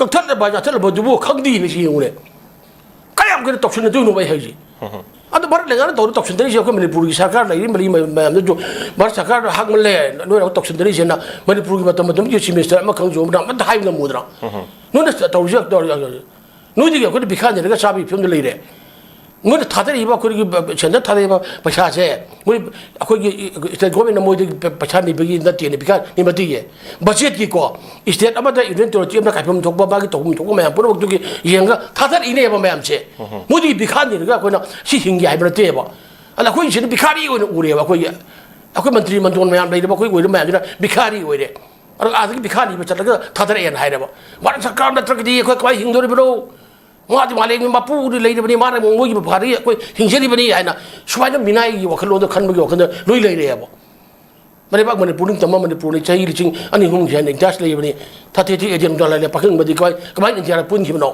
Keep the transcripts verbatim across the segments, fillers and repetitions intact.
ꯀꯛꯊꯠꯂꯕ ꯌꯥꯊꯠꯂꯕꯗꯨꯕꯨ ꯈꯪꯗꯦꯅ ꯁꯤ ꯌꯦꯡꯉꯨꯅꯦ꯫ ꯀꯌꯥꯝ ꯀꯨꯏꯅ ꯇꯧꯁꯤꯟꯅꯗꯣꯏꯅꯣꯕ ꯑꯩ ꯍꯥꯏꯁꯦ? ꯑꯗꯣ ꯚꯥꯔꯠ ꯂꯩꯉꯥꯛꯅ ꯇꯧꯔ ꯇꯧꯁꯤꯟꯗꯔꯤꯁꯦ ꯑꯩꯈꯣꯏ ꯃꯅꯤꯄꯨꯔꯒꯤ ꯁꯔꯀꯥꯔ ꯂꯩꯔꯤ ꯃꯔꯤ ꯃꯌꯥꯝꯗꯨꯁꯨ ꯚꯥꯔꯠ ꯁꯔꯀꯥꯔꯗ ꯍꯥꯡꯃꯜꯂꯦ, ꯅꯣꯏꯅ ꯑꯃꯨꯛ ꯇꯧꯁꯤꯟꯗꯔꯤꯁꯦꯅ ꯃꯅꯤꯄꯨꯔꯒꯤ ꯃꯇꯝ ꯃꯇꯝꯒꯤ ꯆꯤꯐ ꯃꯤꯅꯤꯁꯇꯔ ꯑꯃ ꯈꯪꯖꯧꯅ ꯑꯃꯠꯇ ꯍꯥꯏꯕ ꯉꯝꯃꯨꯗ꯭ꯔꯥ? ꯅꯣꯏꯅ ꯇꯧꯔꯤꯁꯦ ꯇꯧꯔꯤ-, ꯅꯣꯏꯗꯒꯤ ꯑꯩꯈꯣꯏꯅ ꯚꯤꯈꯥ ꯅꯤꯔꯒ ꯆꯥꯕꯒꯤ ꯐꯤꯕꯝꯗ ꯂꯩꯔꯦ꯫ ꯃꯣꯏꯅ ꯊꯥꯗꯔꯛꯏꯕ ꯑꯩꯈꯣꯏꯒꯤ ꯁꯦꯟꯇꯔ ꯊꯥꯗꯔꯛꯏꯕ ꯄꯩꯁꯥꯁꯦ ꯃꯣꯏ ꯑꯩꯈꯣꯏꯒꯤ ꯁ꯭ꯇꯦꯠ ꯒꯣꯔꯃꯦꯟꯅ ꯃꯣꯏꯗꯒꯤ ꯄꯩꯁꯥ ꯅꯤꯕꯒꯤ ꯅꯠꯇꯦꯅꯦ, ꯚꯤꯈꯥ ꯅꯤꯕ ꯅꯠꯇꯦꯌꯦ꯫ ꯕꯖꯦꯠꯀꯤꯀꯣ, ꯁ꯭ꯇꯦꯠ ꯑꯃꯗ ꯌꯨꯅꯤꯌꯟ ꯇꯦꯔꯤꯇꯣꯔꯤ ꯑꯃꯗ ꯀꯥꯏꯐꯝ ꯊꯣꯛꯄ, ꯃꯥꯒꯤ ꯇꯧꯐꯝ ꯊꯣꯛꯄ ꯃꯌꯥꯝ ꯄꯨꯝꯅꯃꯛꯇꯨꯒꯤ ꯌꯦꯡꯉꯒ ꯊꯥꯗꯔꯛꯏꯅꯦꯕ ꯃꯌꯥꯝꯁꯦ꯫ ꯃꯣꯏꯗꯒꯤ ꯚꯤꯈꯥ ꯅꯤꯔꯒ ꯑꯩꯈꯣꯏꯅ ꯁꯤ ꯍꯤꯡꯒꯦ ꯍꯥꯏꯕ ꯅꯠꯇꯦꯕ꯫ ꯑꯗ ꯑꯩꯈꯣꯏ ꯁꯤꯗ ꯚꯤꯈꯥꯔꯤ ꯑꯣꯏꯅ ꯎꯔꯦꯕ꯫ ꯑꯩꯈꯣꯏꯒꯤ, ꯑꯩꯈꯣꯏ ꯃꯟꯇ꯭ꯔꯤ ꯃꯟꯗꯣꯟ ꯃꯌꯥꯝ ꯂꯩꯔꯤꯕ ꯑꯩꯈꯣꯏ ꯑꯣꯏꯔꯤꯕ ꯃꯌꯥꯝꯁꯤꯅ ꯚꯤꯈꯥꯔꯤ ꯑꯣꯏꯔꯦ꯫ ꯑꯗꯨꯒ ꯑꯥꯗꯒꯤ ꯚꯤꯈꯥꯔꯤ ꯑꯃ ꯆꯠꯂꯒ ꯊꯥꯗꯔꯛꯑꯦꯅ ꯍꯥꯏꯔꯦꯕ꯫ ꯚꯥꯔꯠ ꯁꯔꯀꯥꯔ ꯅꯠꯇ꯭ꯔꯒꯗꯤ ꯑꯩꯈꯣꯏ ꯀꯃꯥꯏꯅ ꯍꯤꯡꯗꯣꯔꯤꯕꯅꯣ? ꯃꯥꯗꯤ ꯃꯥꯂꯦꯝꯒꯤ ꯃꯄꯨꯗꯤ ꯂꯩꯔꯤꯕꯅꯤ, ꯃꯥꯅ ꯃꯣꯏꯒꯤ ꯃꯄꯥꯗꯒꯤ ꯑꯩꯈꯣꯏ ꯍꯤꯡꯖꯔꯤꯕꯅꯤ ꯍꯥꯏꯅ ꯁꯨꯃꯥꯏꯅ ꯃꯤꯅꯥꯏꯒꯤ ꯋꯥꯈꯜꯂꯣꯟꯗꯣ ꯈꯟꯕꯒꯤ ꯋꯥꯈꯜꯗ ꯂꯣꯏ ꯂꯩꯔꯦꯕ꯫ ꯃꯔꯩꯕꯥꯛ ꯃꯅꯤꯄꯨꯔ ꯅꯤꯡꯇꯝꯕ ꯃꯅꯤꯄꯨꯔꯅꯤ, ꯆꯍꯤ ꯂꯤꯁꯤꯡ ꯑꯅꯤ ꯑꯍꯨꯝꯒꯤ ꯍꯥꯏꯅ ꯏꯟꯗꯤꯌꯥꯁ ꯂꯩꯕꯅꯤ꯫ ꯊꯥꯊꯦ ꯊꯤ ꯑꯦꯗꯤꯌꯥ ꯅꯨꯡꯗꯥ ꯂꯥꯏꯂꯦ ꯄꯥꯈꯪꯕꯗꯤ ꯀꯃꯥꯏ-, ꯀꯃꯥꯏꯅ ꯏꯟꯗꯤꯌꯥꯗ ꯄꯨꯟꯈꯤꯕꯅꯣ?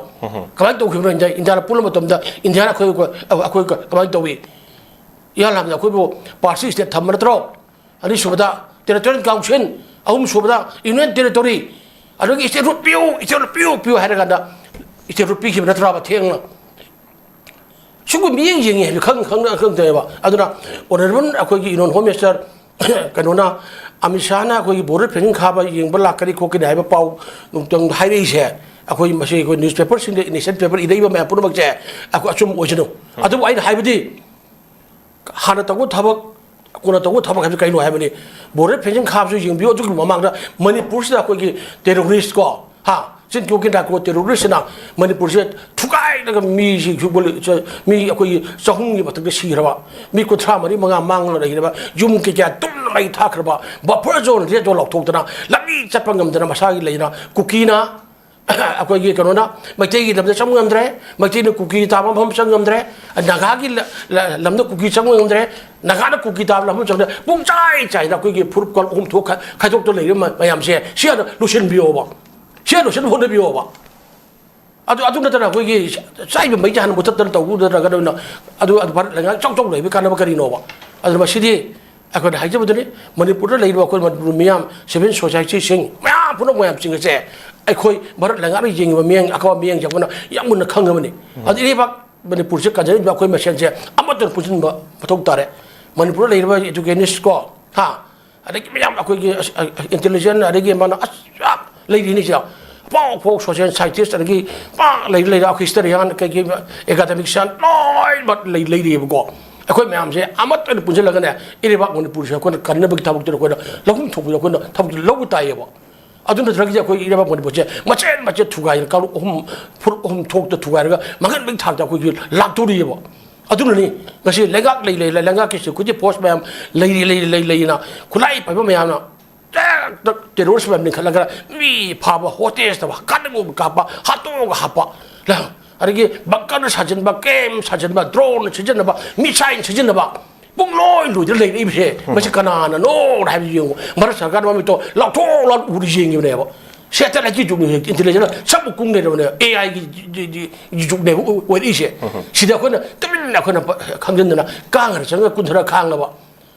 ꯀꯃꯥꯏꯅ ꯇꯧꯈꯤꯕꯅꯣ? ꯏꯟꯗꯤꯌꯥ, ꯏꯟꯗꯤꯌꯥꯗ ꯄꯨꯜꯂ ꯃꯇꯝꯗ ꯏꯟꯗꯤꯌꯥꯅ ꯑꯩꯈꯣꯏ, ꯑꯩꯈꯣꯏ ꯀꯃꯥꯏꯅ ꯇꯧꯏ? ꯏꯍꯥꯟ ꯍꯥꯟꯕꯗ ꯑꯩꯈꯣꯏꯕꯨ ꯄꯥꯔꯁꯤ ꯁ꯭ꯇꯦꯠ ꯊꯝꯕ ꯅꯠꯇ꯭ꯔꯣ? ꯑꯅꯤꯁꯨꯕꯗ ꯇꯦꯔꯤꯇꯣꯔꯤꯌꯦꯜ ꯀꯥꯎꯟꯁꯤꯜ, ꯑꯍꯨꯝꯁꯨꯕꯗ ꯌꯨꯅꯤꯌꯟ ꯇꯦꯔꯤꯇꯣꯔꯤ, ꯑꯗꯨꯒꯤ ꯁ꯭ꯇꯦꯠꯍꯨꯗ ꯄꯤꯌꯨ, ꯁ꯭ꯇꯦꯠꯍꯨꯗ ꯄꯤꯌꯨ, ꯄꯤꯌꯨ ꯍꯥꯏꯔ ꯀꯥꯟꯗ ꯁ꯭ꯇꯦꯠꯍꯨꯗ ꯄꯤꯈꯤꯕ ꯅꯠꯇ꯭ꯔꯕ ꯊꯦꯡꯅ? ꯁꯤꯒꯨꯝꯕ ꯃꯤꯠꯌꯦꯡ ꯌꯦꯡꯉꯤ ꯍꯥꯏꯕ ꯈꯪ-, ꯈꯪ-, ꯈꯪꯗꯦꯕ꯫ ꯑꯗꯨꯅ ꯑꯣꯅꯔꯦꯕꯜ ꯑꯩꯈꯣꯏꯒꯤ ꯌꯨꯅꯤꯌꯟ ꯍꯣꯝ ꯃꯤꯅꯤꯁꯇꯔ ꯀꯩꯅꯣꯅ, ꯑꯃꯤꯠ ꯁꯥꯍꯅ ꯑꯩꯈꯣꯏꯒꯤ ꯕꯣꯔꯗꯔ ꯐꯦꯟꯁꯤꯡ ꯈꯥꯕ ꯌꯦꯡꯕ ꯂꯥꯛꯀꯅꯤ ꯈꯣꯠꯀꯅꯤ ꯍꯥꯏꯕ ꯄꯥꯎ ꯅꯨꯡꯇꯪ ꯍꯥꯏꯔꯛꯏꯁꯦ, ꯑꯩꯈꯣꯏ ꯃꯁꯤ ꯑꯩꯈꯣꯏ ꯅ꯭ꯌꯨꯁꯄꯦꯄꯔꯁꯤꯡꯗ, ꯏꯅꯤꯁꯟ ꯄꯦꯄꯔ ꯏꯔꯛꯏꯕ ꯃꯌꯥꯝ ꯄꯨꯝꯅꯃꯛꯁꯦ ꯑꯩꯈꯣꯏ ꯑꯆꯨꯝꯕ ꯑꯣꯏꯁꯅꯨ꯫ ꯑꯗꯨꯕꯨ ꯑꯩꯅ ꯍꯥꯏꯕꯗꯤ, ꯍꯥꯟꯅ ꯇꯧꯕ ꯊꯕꯛ, ꯀꯣꯟꯅ ꯇꯧꯕ ꯊꯕꯛ ꯍꯥꯏꯕꯁꯤ ꯀꯩꯅꯣ ꯍꯥꯏꯕꯅꯤ꯫ ꯕꯣꯔꯗꯔ ꯐꯦꯟꯁꯤꯡ ꯈꯥꯕꯁꯨ ꯌꯦꯡꯕꯤꯌꯨ꯫ ꯑꯗꯨꯒꯤ ꯃꯃꯥꯡꯗ ꯃꯅꯤꯄꯨꯔꯁꯤꯗ ꯑꯩꯈꯣꯏꯒꯤ ꯇꯦꯔꯣꯔꯤꯁ ꯀꯣ, ꯍꯥ, ꯆꯤꯟ ꯀ꯭ꯌꯣ ꯀꯦꯟꯗ꯭ꯔ ꯀꯣ ꯇꯦꯔꯣꯔꯤꯁꯁꯤꯅ ꯃꯅꯤꯄꯨꯔꯁꯦ ꯊꯨꯒꯥꯏꯔꯒ ꯃꯤꯁꯤ ꯃꯤ ꯑꯩꯈꯣꯏꯒꯤ ꯆꯍꯨꯝꯒꯤ ꯃꯊꯛꯇ ꯁꯤꯈ꯭ꯔꯕ, ꯃꯤ ꯀꯨꯟꯊ꯭ꯔꯥ ꯃꯔꯤ ꯃꯉꯥ ꯃꯥꯡꯂꯒ ꯂꯩꯈ꯭ꯔꯕ, ꯌꯨꯝ ꯀꯩꯀꯥ ꯇꯨꯝꯅ ꯃꯩ ꯊꯥꯈ꯭ꯔꯕ, ꯕꯐꯔ ꯖꯣꯟ, ꯔꯦꯗ ꯖꯣꯟ ꯂꯥꯎꯊꯣꯛꯇꯅ ꯂꯝꯕꯤ ꯆꯠꯄ ꯉꯝꯗꯅ ꯃꯁꯥꯒꯤ ꯂꯩꯅ ꯀꯨꯀꯤꯅ ꯑꯩꯈꯣꯏꯒꯤ ꯀꯩꯅꯣꯅ ꯃꯩꯇꯩꯒꯤ ꯂꯝꯗ ꯆꯪꯕ ꯉꯝꯗ꯭ꯔꯦ, ꯃꯩꯇꯩꯅ ꯀꯨꯀꯤ ꯇꯥꯕ ꯃꯐꯝ ꯆꯪꯕ ꯉꯝꯗ꯭ꯔꯦ, ꯅꯥꯒꯥꯒꯤ ꯂ-, ꯂ-, ꯂꯝꯗ ꯀꯨꯀꯤ ꯆꯪꯕ ꯉꯝꯗ꯭ꯔꯦ, ꯅꯥꯒꯥꯅ ꯀꯨꯀꯤ ꯇꯥꯕ ꯃꯐꯝ ꯆꯪꯗ꯭ꯔꯦ, ꯄꯨꯡꯆꯥꯏ ꯆꯥꯏꯅ ꯑꯩꯈꯣꯏꯒꯤ ꯐꯨꯔꯨꯞ ꯀꯣꯜ ꯑꯍꯨꯝ ꯊꯣꯛ ꯈꯥ-, ꯈꯥꯏꯗꯣꯛꯇ ꯂꯩꯔꯤꯕ ꯃ-, ꯃꯌꯥꯝꯁꯦ ꯁꯤ ꯍꯥꯟꯅ ꯂꯣꯏꯁꯤꯟꯕꯤꯌꯣꯕ, ꯁꯤ ꯍꯥꯟꯅ ꯂꯣꯏꯁꯤꯟꯕ ꯍꯣꯠꯅꯕꯤꯌꯣꯕ꯫ ꯑꯗꯨ, ꯑꯗꯨ ꯅꯠꯇꯅ ꯑꯩꯈꯣꯏꯒꯤ ꯆꯥꯏꯕ ꯃꯩꯁꯦ ꯍꯥꯟꯅ ꯃꯨꯊꯠꯇꯅ ꯇꯧꯕ ꯅꯠꯇ꯭ꯔꯒꯅ ꯑꯣꯏꯅ ꯑꯗꯨ, ꯑꯗꯨ ꯚꯥꯔꯠ ꯂꯩꯉꯥꯛ ꯆꯥꯎ ꯆꯥꯎ ꯂꯩꯕ ꯀꯥꯟꯅꯕ ꯀꯔꯤꯅꯣꯕ? ꯑꯗꯨꯅ ꯃꯁꯤꯗꯤ ꯑꯩꯈꯣꯏꯅ ꯍꯥꯏꯖꯕꯗꯨꯅꯤ, ꯃꯅꯤꯄꯨꯔꯗ ꯂꯩꯔꯤꯕ ꯑꯩꯈꯣꯏ ꯃꯅꯤꯄꯨꯔ ꯃꯤꯌꯥꯝ, ꯁꯤꯚꯤꯜ ꯁꯣꯁꯥꯏꯇꯤꯁꯤꯡ ꯃꯌꯥꯝ ꯄꯨꯝꯅꯃꯛ ꯃꯌꯥꯝꯁꯤꯡ ꯑꯁꯦ ꯑꯩꯈꯣꯏ ꯚꯥꯔꯠ ꯂꯩꯉꯥꯛꯅ ꯌꯦꯡꯉꯤꯕ ꯃꯤꯠꯌꯦꯡ, ꯑꯀꯕ ꯃꯤꯠꯌꯦꯡꯁꯦ ꯑꯩꯈꯣꯏꯅ ꯌꯥꯝ ꯃꯨꯟꯅ ꯈꯪꯉꯕꯅꯤ꯫ ꯑꯗꯨ ꯏꯔꯩꯕꯥꯛ ꯃꯅꯤꯄꯨꯔꯁꯦ ꯀꯟꯖꯔꯤꯕ ꯑꯩꯈꯣꯏ ꯃꯁꯦꯟꯁꯦ ꯑꯃꯠꯇ ꯄꯨꯟꯁꯤꯟꯕ ꯃꯊꯧ ꯇꯥꯔꯦ꯫ ꯃꯅꯤꯄꯨꯔꯗ ꯂꯩꯔꯤꯕ educationist ꯀꯣ, ꯍꯥ, ꯑꯗꯒꯤ ꯃꯌꯥꯝ ꯑꯩꯈꯣꯏꯒꯤ ꯑꯁ, ꯑ, intelligent, ꯑꯗꯒꯤ ꯃꯥꯅ ꯑꯁ ꯌꯥꯝ ꯂꯩꯔꯤꯅꯤ ꯁꯤꯗ꯫ ꯑꯐꯥꯎ ꯑꯐꯥꯎ social scientist, ꯑꯗꯒꯤ ꯄꯥꯛ ꯂꯩ ꯂꯩꯔ ꯑꯩꯈꯣꯏ historian, ꯀꯩꯀꯩ academician ꯂꯣꯏꯅꯃꯛ ꯂꯩ, ꯂꯩꯔꯤꯑꯕꯀꯣ꯫ ꯑꯩꯈꯣꯏ ꯃꯌꯥꯝꯁꯦ ꯑꯃꯠꯇ ꯑꯣꯏꯅ ꯄꯨꯟꯁꯤꯜꯂꯒꯅꯦ, ꯏꯔꯩꯕꯥꯛ ꯃꯅꯤꯄꯨꯔꯁꯦ ꯑꯩꯈꯣꯏꯅ ꯀꯟꯅꯕꯒꯤ ꯊꯕꯛꯇꯨꯗ ꯑꯩꯈꯣꯏꯅ ꯂꯧꯐꯝ ꯊꯣꯛꯄꯗ ꯑꯩꯈꯣꯏꯅ ꯊꯕꯛꯇꯨ ꯂꯧꯕ ꯇꯥꯏꯌꯦꯕ꯫ ꯑꯗꯨ ꯅꯠꯇ꯭ꯔꯒꯗꯤ ꯑꯩꯈꯣꯏ ꯏꯔꯩꯕꯥꯛ ꯃꯅꯤꯄꯨꯔꯁꯦ ꯃꯆꯦꯠ ꯃꯆꯦꯠ ꯊꯨꯒꯥꯏꯗꯅ, ꯀꯥꯡꯂꯨꯞ ꯑꯍꯨꯝ, ꯐꯨꯔꯨꯞ ꯑꯍꯨꯝ ꯊꯣꯛꯇ ꯊꯨꯒꯥꯏꯔꯒ ꯃꯥꯡꯍꯟꯕꯒꯤ ꯊꯥꯛꯇ ꯑꯩꯈꯣꯏꯒꯤ ꯂꯥꯛꯇꯧꯔꯤꯑꯕ꯫ ꯑꯗꯨꯅꯅꯤ ꯉꯁꯤ ꯂꯩꯉꯥꯛ ꯂꯩ ꯂꯩ ꯂꯩꯉꯥꯛꯀꯤ security force ꯃꯌꯥꯝ ꯂꯩꯔꯤ, ꯂꯩꯔꯤ, ꯂꯩ ꯂꯩꯅ ꯈꯨꯠꯂꯥꯏ ꯄꯥꯏꯕ ꯃꯌꯥꯝꯅ ꯍꯦꯛꯇ terrorist ꯃꯌꯥꯝ ꯂꯤꯡꯈꯠꯂꯒ ꯃꯤ ꯐꯥꯕ, hostage ꯇꯧꯕ, ꯀꯥꯟꯅꯒꯨꯝꯕ ꯀꯥꯞꯄ, ꯍꯥꯠꯇꯣꯛꯑꯒ ꯍꯥꯞꯄ, ꯑꯗꯒꯤ bunker ꯁꯥꯖꯤꯟꯕ, camp ꯁꯥꯖꯤꯟꯕ, drone ꯁꯤꯖꯤꯟꯅꯕ, missile ꯁꯤꯖꯤꯟꯅꯕ, ꯄꯨꯡꯂꯣꯏ ꯂꯣꯏꯗꯅ ꯂꯩꯔꯛꯏꯕꯁꯦ, ꯃꯁꯤ ꯀꯅꯥꯅꯅꯣ ꯍꯥꯏꯕꯗꯨ ꯌꯦꯡꯉꯨ꯫ ꯚꯥꯔꯠ ꯁꯔꯀꯥꯔꯅ ꯃꯃꯤꯠꯇꯣ ꯂꯥꯎꯊꯣꯛ ꯂꯥꯎ ꯎꯔ ꯌꯦꯡꯉꯤꯕꯅꯦꯕ꯫ Satellite ꯀꯤ ꯖꯨꯛꯅꯤ ꯍꯧꯖꯤꯛ, intelligence ꯁꯛꯄꯨ ꯀꯨꯡ ꯂꯩꯔꯕꯅꯦ, AI ꯒꯤ, ꯒꯤ, ꯒꯤ, ꯒꯤ ꯖꯨꯛꯅꯦꯕ ꯑꯣꯏ-, ꯑꯣꯏꯔꯛꯏꯁꯦ꯫ ꯁꯤꯗ ꯑꯩꯈꯣꯏꯅ ꯇꯨꯃꯤꯟꯅ ꯑꯩꯈꯣꯏꯅ ꯄ-, ꯈꯪꯖꯤꯟꯗꯅ ꯀꯥꯡ ꯈꯔ ꯆꯪꯉꯒ ꯀꯨꯟ ꯈꯔ ꯈꯥꯡꯂꯕ꯫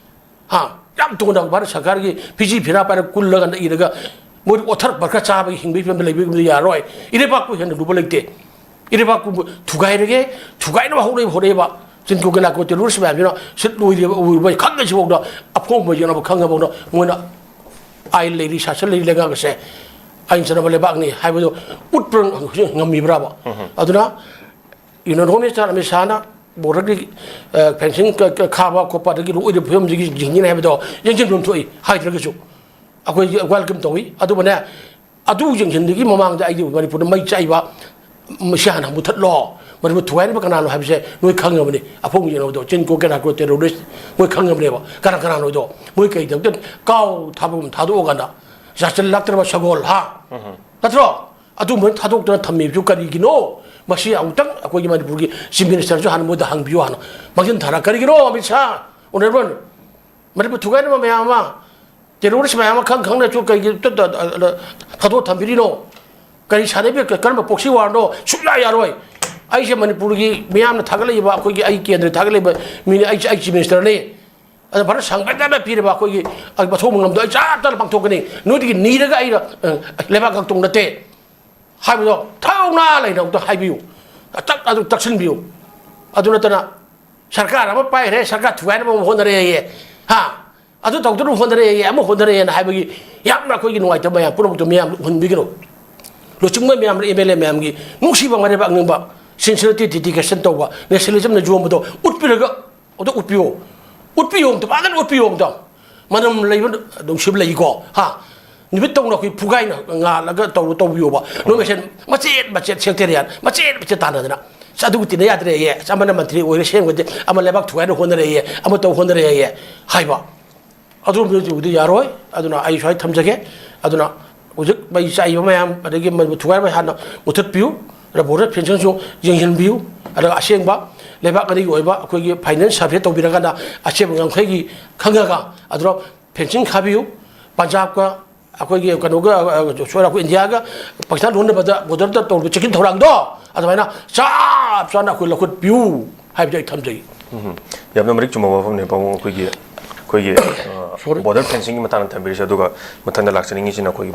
ꯍꯥ? ꯌꯥꯝ ꯇꯣꯡꯅ ꯚꯥꯔꯠ ꯁꯔꯀꯥꯔꯒꯤ ꯐꯤꯖꯤ ꯐꯤꯔꯥ ꯄꯥꯏꯔꯒ ꯀꯨꯜꯂꯒ ꯏꯔꯒ ꯃꯣꯏꯗꯤ ꯑꯣꯊꯔ ꯄꯔꯀꯔ ꯆꯥꯕꯒꯤ ꯍꯤꯡꯕꯒꯤ ꯐꯤꯕꯝꯗ ꯂꯩꯕ ꯌꯥꯔꯣꯏ꯫ ꯏꯔꯩꯕꯥꯛꯄꯨ ꯍꯦꯟꯅ ꯂꯨꯕ ꯂꯩꯇꯦ꯫ ꯏꯔꯩꯕꯥꯛꯄꯨ ꯊꯨꯒꯥꯏꯔꯒꯦ, ꯊꯨꯒꯥꯏꯅꯕ ꯍꯧꯔꯛꯏꯕ, ꯍꯣꯠꯅꯩꯕ꯫ ꯆꯤꯟꯀꯣ ꯀꯦꯅꯥꯀꯣ terrorist ꯃꯌꯥꯝꯁꯤꯅ ꯁꯤꯠ ꯂꯣꯏꯔꯦꯕ, ꯎꯔꯤꯕ ꯈꯪꯅ ꯁꯤꯐꯥꯎꯗ ꯑꯐꯣꯡꯕ ꯌꯦꯡꯅꯕ ꯈꯪꯉꯕꯧꯗ ꯃꯣꯏꯅ ꯑꯥꯏꯟ ꯂꯩꯔꯤ, ꯁꯥꯁꯟ ꯂꯩꯔꯤ ꯂꯩꯉꯥꯛ ꯑꯁꯦ ꯑꯥꯏꯟ ꯆꯠꯅꯕ ꯂꯩꯕꯥꯛꯅꯤ ꯍꯥꯏꯕꯗꯨ ꯎꯠꯄ ꯉꯝꯃꯤꯕ꯭ꯔꯥꯕ? ꯑꯗꯨꯅ Union Home Minister Amit ꯁꯥꯍꯅ border ꯒꯤ, ꯑ, fencing ꯀ-, ꯀ-, ꯈꯥꯕ ꯈꯣꯠꯄ ꯑꯗꯒꯤ ꯂꯣꯛꯏꯕ ꯐꯤꯕꯝꯁꯤꯒꯤ ꯌꯦꯡꯁꯤꯟꯅꯤ ꯍꯥꯏꯕꯗꯣ ꯌꯦꯡꯁꯤꯟꯐꯝ ꯊꯣꯛꯏ ꯍꯥꯏꯗ꯭ꯔꯒꯁꯨ꯫ ꯑꯩꯈꯣꯏ welcome ꯇꯧꯏ꯫ ꯑꯗꯨꯕꯨꯅꯦ, ꯑꯗꯨ ꯌꯦꯡꯁꯤꯟꯕꯒꯤ ꯃꯃꯥꯡꯗ ꯑꯩꯗꯤ ꯃꯅꯤꯄꯨꯔꯗ ꯃꯩ ꯆꯥꯛꯏꯕ ꯃꯁꯤ ꯍꯥꯟꯅ ꯃꯨꯊꯠꯂꯣ꯫ ꯃꯅꯤꯄꯨꯔ ꯊꯨꯒꯥꯏꯅꯕ ꯀꯅꯥꯅꯣ ꯍꯥꯏꯕꯁꯦ ꯅꯣꯏ ꯈꯪꯉꯕꯅꯤ꯫ ꯑꯐꯣꯡ ꯌꯦꯡꯅꯕꯗꯣ ꯆꯤꯟꯀꯣ ꯀꯦꯅꯥꯀꯣ terrorist ꯃꯣꯏ ꯈꯪꯉꯕꯅꯦꯕ꯫ ꯀꯅꯥ ꯀꯅꯥꯅꯣꯗꯣ ꯃꯣꯏ ꯀꯩꯗꯧꯗ ꯀꯥꯎ ꯊꯥꯕꯒꯨꯝ ꯊꯥꯗꯣꯛꯑꯀꯥꯟꯗ ꯌꯥꯁꯤꯜꯂꯛꯇ꯭ꯔꯕ ꯁꯒꯣꯜ, ꯍꯥ? ꯅꯠꯇ꯭ꯔꯣ? ꯑꯗꯨꯒꯨꯝꯕ ꯊꯥꯗꯣꯛꯇꯅ ꯊꯝꯃꯤꯕꯁꯨ ꯀꯔꯤꯒꯤꯅꯣ? ꯃꯁꯤ ꯑꯃꯨꯛꯇꯪ ꯑꯩꯈꯣꯏꯒꯤ ꯃꯅꯤꯄꯨꯔꯒꯤ Chief Minister ꯁꯨ ꯍꯥꯟꯅ ꯃꯣꯏꯗ ꯍꯪꯕꯤꯌꯨ ꯍꯥꯟꯅ꯫ ꯃꯥꯡꯖꯤꯟ ꯊꯥꯔ ꯀꯔꯤꯒꯤꯅꯣ ꯑꯃꯤꯠ ꯁꯥꯍ, Honourable? ꯃꯅꯤꯄꯨꯔ ꯊꯨꯒꯥꯏꯅꯕ ꯃꯌꯥꯝ ꯑꯃ, terrorist ꯃꯌꯥꯝ ꯑꯃ ꯈꯪ ꯈꯪꯅꯁꯨ ꯀꯩꯒꯤ ꯇ-, ꯇ-, ꯇ-, ꯊꯥꯗꯣꯛ ꯊꯝꯕꯤꯔꯤꯅꯣ? ꯀꯔꯤ ꯁꯥꯟꯅꯕꯤ-, ꯀꯔꯝꯕ proxy war ꯅꯣ? ꯁꯨꯡꯌꯥ ꯌꯥꯔꯣꯏ꯫ ꯑꯩꯁꯦ ꯃꯅꯤꯄꯨꯔꯒꯤ ꯃꯤꯌꯥꯝꯅ ꯊꯥꯒꯠꯂꯛꯏꯕ, ꯑꯩꯈꯣꯏꯒꯤ ꯑꯩ ꯀꯦꯟꯗ꯭ꯔ ꯊꯥꯒꯠꯂꯛꯏꯕ ꯃꯤꯅꯤ, ꯑꯩ, ꯑꯩ Chief Minister ꯅꯤ꯫ ꯑꯗ ꯚꯥꯔꯠ ꯁꯪꯒ꯭ꯔꯍꯅ ꯄꯤꯔꯤꯕ ꯑꯩꯈꯣꯏꯒꯤ ꯃꯊꯧ ꯃꯉꯝꯗꯣ ꯑꯩ ꯆꯞ ꯆꯥꯅ ꯄꯥꯡꯊꯣꯛꯀꯅꯤ꯫ ꯅꯣꯏꯗꯒꯤ ꯅꯤꯔꯒ ꯑꯩꯅ, ꯑ, ꯂꯩꯕꯥꯛ ꯉꯥꯛꯇꯣꯡ ꯅꯠꯇꯦ ꯍꯥꯏꯕꯗꯣ ꯊꯧꯅꯥ ꯂꯩꯅ ꯑꯝꯇ ꯍꯥꯏꯕꯤꯌꯨ꯫ ꯇꯛ ꯑꯗꯨ ꯇꯛꯁꯤꯟꯕꯤꯌꯨ꯫ ꯑꯗꯨ ꯅꯠꯇꯅ ꯁꯔꯀꯥꯔ ꯑꯃ ꯄꯥꯏꯈ꯭ꯔꯦ, ꯁꯔꯀꯥꯔ ꯊꯨꯒꯥꯏꯅꯕ ꯑꯃ ꯍꯣꯠꯅꯔꯦꯌꯦ, ꯍꯥ? ꯑꯗꯨ ꯇꯧꯗꯅꯕ ꯍꯣꯠꯅꯔꯦꯌꯦ, ꯑꯃ ꯍꯣꯠꯅꯔꯦꯅ ꯍꯥꯏꯕꯒꯤ ꯌꯥꯝꯅ ꯑꯩꯈꯣꯏꯒꯤ ꯅꯨꯡꯉꯥꯏꯇꯕ ꯃꯌꯥꯝ ꯄꯨꯝꯅꯃꯛꯇꯨ ꯃꯌꯥꯝ ꯎꯍꯟꯕꯤꯒꯅꯨ꯫ ꯂꯨꯆꯤꯡꯕ ꯃꯌꯥꯝ, ꯑꯦꯝ ꯑꯦꯜ ꯑꯦ ꯃꯌꯥꯝꯒꯤ ꯅꯨꯡꯁꯤꯕ ꯃꯔꯩꯕꯥꯛ ꯅꯤꯡꯕ, sincerity, dedication ꯇꯧꯕ, nationalism ꯅ ꯌꯣꯝꯕꯗꯣ ꯎꯠꯄꯤꯔꯒ, ꯑꯗꯨ ꯎꯠꯄꯤꯌꯣ꯫ ꯎꯠꯄꯤꯌꯣ ꯑꯝꯇ, ꯐꯖꯅ ꯎꯠꯄꯤꯌꯣ ꯑꯝꯇ꯫ ꯃꯅꯝ ꯂꯩꯕ ꯅꯨꯡꯁꯤꯕ ꯂꯩꯀꯣ, ꯍꯥ? ꯅꯨꯃꯤꯠ ꯇꯧꯅ ꯑꯩꯈꯣꯏ ꯐꯨꯒꯥꯏꯅ ꯉꯥꯜꯂꯒ ꯇꯧꯔ ꯇꯧꯕꯤꯌꯣꯕ꯫ ꯅꯣꯏ ꯃꯁꯦꯟ ꯃꯆꯦꯠ ꯃꯆꯦꯠ, sectarian ꯃꯆꯦꯠ ꯃꯆꯦꯠ ꯇꯥꯟꯅꯗꯅ, "ꯑꯁ, ꯑꯗꯨꯒ ꯇꯤꯟꯅ ꯌꯥꯗ꯭ꯔꯦꯌꯦ, ꯑꯁ, ꯑꯃꯅ ꯃꯟꯇ꯭ꯔꯤ ꯑꯣꯏꯔꯦ ꯁꯦꯝꯒꯗꯤ, ꯑꯃ ꯂꯩꯕꯥꯛ ꯊꯨꯒꯥꯏꯅ ꯍꯣꯠꯅꯔꯦꯌꯦ, ꯑꯃ ꯇꯧ ꯍꯣꯠꯅꯔꯦꯌꯦ" ꯍꯥꯏꯕ꯫ ꯑꯗꯨꯒꯨꯝꯕꯗꯨꯗꯤ ꯌꯥꯔꯣꯏ꯫ ꯑꯗꯨꯅ ꯑꯩ ꯁ꯭ꯋꯥꯏ ꯊꯝꯖꯒꯦ꯫ ꯑꯗꯨꯅ ꯍꯧꯖꯤꯛ ꯃꯩ ꯆꯥꯏꯕ ꯃꯌꯥꯝ, ꯑꯗꯒꯤ ꯃꯗꯨ ꯊꯨꯒꯥꯏꯕ ꯍꯥꯟꯅ ꯃꯨꯊꯠꯄꯤꯌꯨ꯫ ꯔꯕꯔ ꯐꯦꯟꯁꯤꯡꯁꯨ ꯌꯦꯡꯁꯤꯟꯕꯤꯌꯨ꯫ ꯑꯗꯨꯒ ꯑꯁꯦꯡꯕ ꯂꯩꯕꯥꯛ ꯑꯅꯤꯒꯤ ꯑꯣꯏꯕ ꯑꯩꯈꯣꯏꯒꯤ finance survey ꯇꯧꯕꯤꯔꯀꯥꯟꯗ ꯑꯁꯦꯡꯕ ꯉꯝꯈꯩꯒꯤ ꯈꯪꯉꯒ ꯑꯗꯨꯅ ꯐꯦꯟꯁꯤꯡ ꯈꯥꯕꯤꯌꯨ꯫ ꯄꯟꯖꯥꯕꯀ ꯑꯩꯈꯣꯏꯒꯤ ꯀꯩꯅꯣꯒ, ꯑ, ꯁꯣꯏꯔ ꯑꯩꯈꯣꯏ ꯏꯟꯗꯤꯌꯥꯒ ꯄꯥꯀꯤꯁꯇꯥꯟ ꯂꯣꯟꯅꯕꯗ border ꯗ ꯇꯧꯔꯤꯕ checking ꯊꯧꯔꯥꯡꯗꯣ ꯑꯗꯨꯃꯥꯏꯅ ꯆꯞ ꯆꯥꯅ ꯑꯩꯈꯣꯏ ꯂꯧꯈꯠꯄꯤꯌꯨ ꯍꯥꯏꯕꯗꯤ ꯑꯩ ꯊꯝꯖꯒꯦ꯫ ꯎꯝ꯫ ꯌꯥꯝꯅ ꯃꯔꯤꯛ ꯆꯨꯝꯕ ꯋꯥꯐꯝꯅꯤ, ꯄꯥꯕꯨꯡ꯫ ꯑꯩꯈꯣꯏꯒꯤ, ꯑꯩꯈꯣꯏꯒꯤ, ꯑ, Sorry꯫ Border fencing ꯒꯤ ꯃꯇꯥꯡꯗ ꯊꯝꯕꯤꯔꯤꯁꯦ꯫ ꯑꯗꯨꯒ ꯃꯊꯪꯗ ꯂꯥꯛꯆꯅꯤꯡꯉꯤꯁꯤꯅ ꯑꯩꯈꯣꯏꯒꯤ